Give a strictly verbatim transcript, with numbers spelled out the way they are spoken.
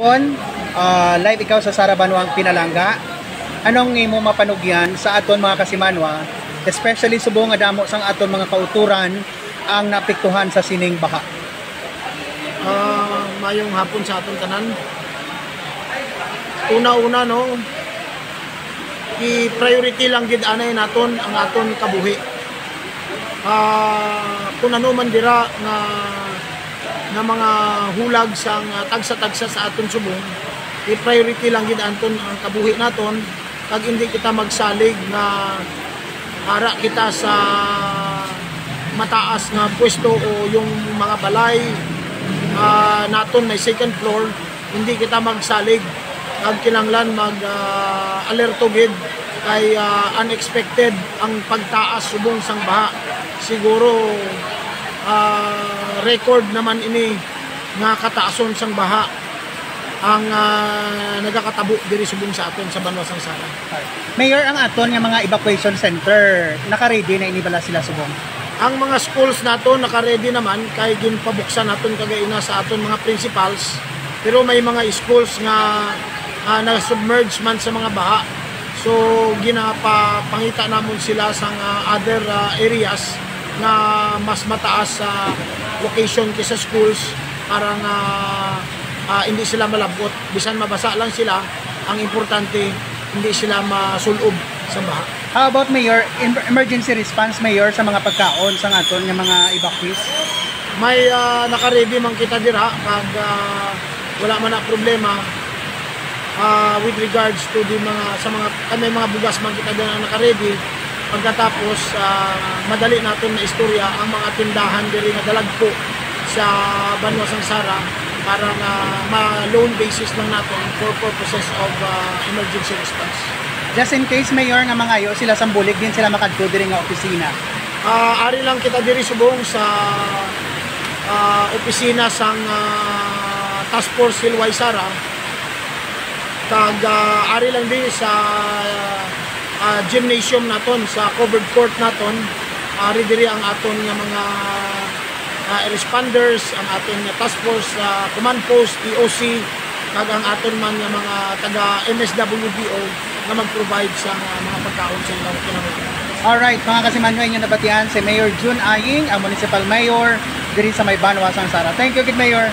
Kon, ah, live ikaw sa Sara Banwa ang Pinalangga, anong imo mapanugyan sa aton mga kasimanwa, especially subong nga damo sang aton mga kautoran ang naapektuhan sa sining baha? Ah, mayong hapon sa aton tanan. Una-una, no, i-priority lang gid anay naton ang aton kabuhi. Ah, kung ano man dira nga, nga mga hulag sang, ah, tagsa-tagsa sa aton subong, i-priority lang gid anton ang kabuhi naton, kag hindi kita magsalig nga ara kita sa mataas nga pwesto o yung mga balay, ah, naton may second floor, hindi kita magsalig. Ang kinahanglan mag, ah, alerto gid kay, ah, unexpected ang pagtaas subong sang baha. Siguro, ah, record naman ini nga kataason sang baha ang, ah, nagakatabo diri subong sa aton sa banwa sang Sara. Mayor, ang aton nga mga evacuation center, naka-ready na ini bala sila subong? Ang mga schools naton naka-ready naman kay ginpabuksan naton kagaina sa aton mga principals. Pero may mga schools nga, ah, na-submerge man sa mga baha. So, ginapapangita namon sila sa, ah, other, ah, areas nga mas mataas sa location kaysa schools para nga, ah, hindi sila malabot. Bisan mabasa lang sila, ang importante hindi sila masulob sa baha. How about, Mayor, em-, emergency response, Mayor, sa mga pagkaon sa aton nga mga evacuees? May, ah, naka-ready man kita dira kag, ah, wala man na problema, ah, with regards to the mga, sa mga, kay may mga bugas man kita dira naka-ready. Pagkatapos, ah, madali naton maistorya ang mga tindahan diri nga dalagpo sa banwa sang Sara para nga ma-loan basis lang naton for purposes of, ah, emergency response. Just in case, Mayor, nga mangayo sila sang bulig, diin sila makadto diri nga opisina? Ah, ari lang kita diri subong sa, ah, opisina sang, ah, Task Force Hilway Sara. Kag, ah, ari lang diri sa, ah, gymnasium naton, sa covered court naton. Ari diri ang aton nga mga, ah, responders, ang aton nga task force, ah, command post, E O C, kag ang aton man nga mga taga M S W D O nga mag-provide sa, ah, mga pagkaon sa ilang kinahanglan. Alright, mga kasimanwa, inyo nabatian si Mayor Jun Aying, ang municipal mayor diri sa may banwa sang Sara. Thank you gid, Mayor.